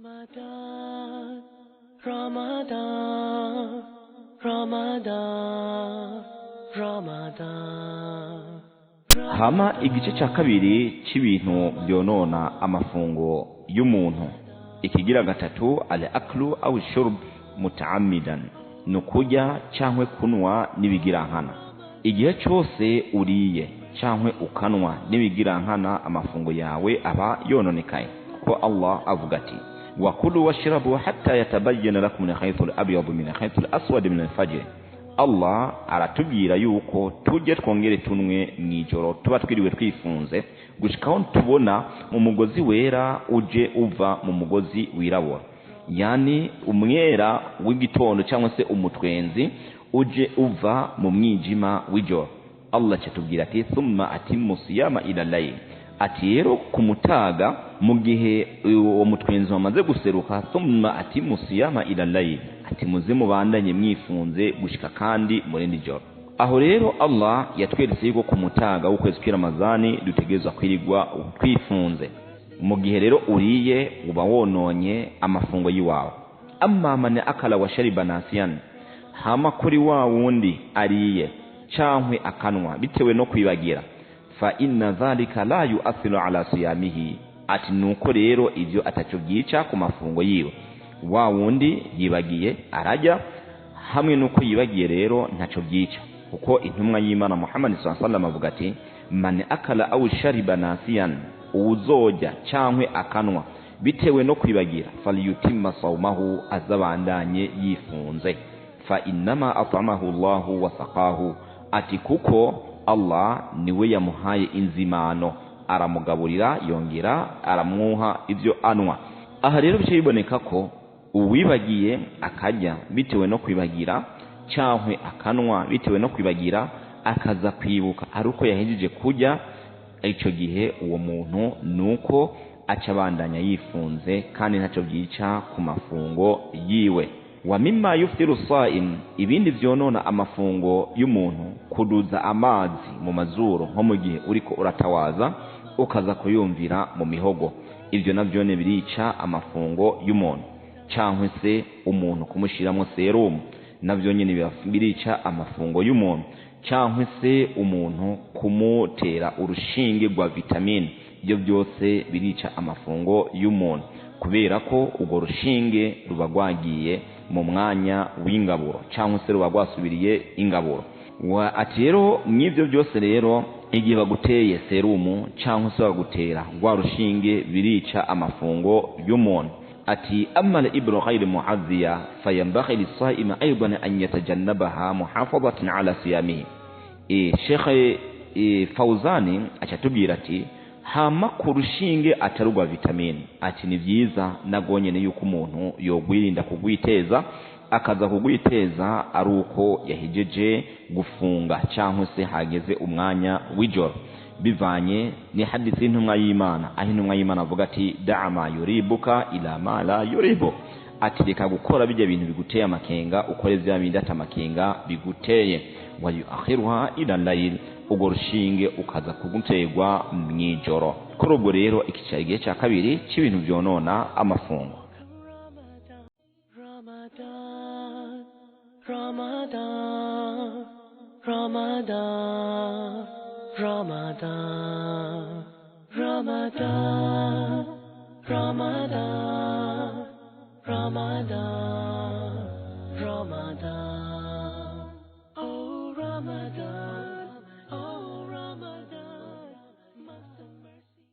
Ramadan, Ramadan, Ramadan, Ramadan. Hama igice cya kabiri cy'ibintu byonona amafungo y'umuntu, ikigira gatatu, al aklu aw shurb mutaammidan, ni ukurya cyangwa kunywa n'ibigirankana. Igihe cyose uriye cyangwa ukanwa n'ibigirankana, amafungo yawe aba yononekaye, kuko Allah avuga ati: "Wakulu washrabu hatta yatabayyana lakum al-khaytu al-abyadu min al-khayti al-aswadi min al-fajr." Allah aratubwira yuko tujye twongere tunwe mu ijoro tuba twiriwe twifunze, gushikaho tubona mu mugozi wera uje uva mu mugozi wirabura, yani umwera w'igitondo cyangwa se umutwenzi uje uva mu mwijima w'ijoro. Allah cyatubwira ati: "Thumma atimmu siyama ila layl." Ati rero ku mutaga, mu gihe uwo mutwenzi wamaze guseruka, "Thumma atimmu siyama ila layl", ati muze mubandanye mwifunze gushika kandi murindi joro. Aho rero Allah yatweretse yuko ku mutaga w'ukwezi kw'iramazani dutegerezwa kwirigwa twifunze. Mu gihe rero uriye, uba wononye amafungo y'iwawe. Amma man akala wa shariba nasiyan, hama kuri wa wundi ariye cankwe akanwa bitewe no kwibagira, fa inna dhalika la yu'athiru ala siyamihi, ati nuko rero ivyo ataco byica ku mafungo yiwe. Wa wundi yibagiye arajya, hamwe nuko yibagiye rero ntaco byica, kuko intumwa y'Imana Muhammad sallallahu alaihi wasallam avuga ati: "Man akala aw shariba nasiyan", uwuzojya cankwe akanwa bitewe no kwibagira, falyutimma sawmahu, azabandanye yifunze, fa innama at'amahu Allahu wa saqahu, ati kuko Allah niwe yamuhaye inzimano, aramugaburira yongera aramwuha ibyo anwa. Aha rero bice biboneka ko uwibagiye akajya bitewe no kwibagira cyangwa akanwa bitewe no kwibagira, akaza kwibuka ari uko yahejeje kurya, icyo gihe uwo muntu nuko aca abandanya yifunze kandi ntacyo byica ku mafungo yiwe. Wa mimma yuftiru saim, ibindi vyonona amafungo y'umuntu, kuduza amazi mu mazuru, nko mu gihe uriko uratawaza ukaza kuyumvira mu mihogo, ibyo navyo ne birica amafungo y'umuntu. Cyangwa se umuntu kumushiramo serumu, navyo nyene birica amafungo y'umuntu. Cyangwa se umuntu kumutera urushinge rwa vitamine, ibyo byose birica amafungo y'umuntu, kubera ko urwo rushinge ruba rwagiye mu mwanya w'ingaburo cyangwa se ruba rwasubiriye ingaburo. Ati rero mw'ibyo byose rero, igihe baguteye serumu cyangwa se bagutera rwa rushinge, birica amafungo y'umuntu. Ati amma al-ibru ghayr mu'adhiya fayambaghi lis-sa'imi aydan an yatajannabaha muhafazatan ala siyamihi. Sheikh Fauzani acatubwira ati hama ku rushinge atari urwa vitamine, ati ni byiza nagonyene yuko umuntu yogwirinda kugwiteza, akaza kugwiteza ari uko yahejeje gufunga cyangwa se hageze umwanya w'ijoro, bivanye ni hadisi y'intumwa y'Imana, aho intumwa y'Imana avuga ati: "Da'a ma yuribuka ila ma la yuribu", ati reka gukora bijya bintu biguteye amakenga, ukore bya bindi ata amakenga biguteye. Wa yuakhiruha ila layl, ubwo rushinge ukaza kuguterwa mw'ijoro. Kuri ubwo rero iki cyari igihe cya kabiri cy'ibintu byonona amafungo. Ramadan, Ramadan, Ramadan, Ramadan, Ramadan, Ramadan, Ramadan, Ramadan.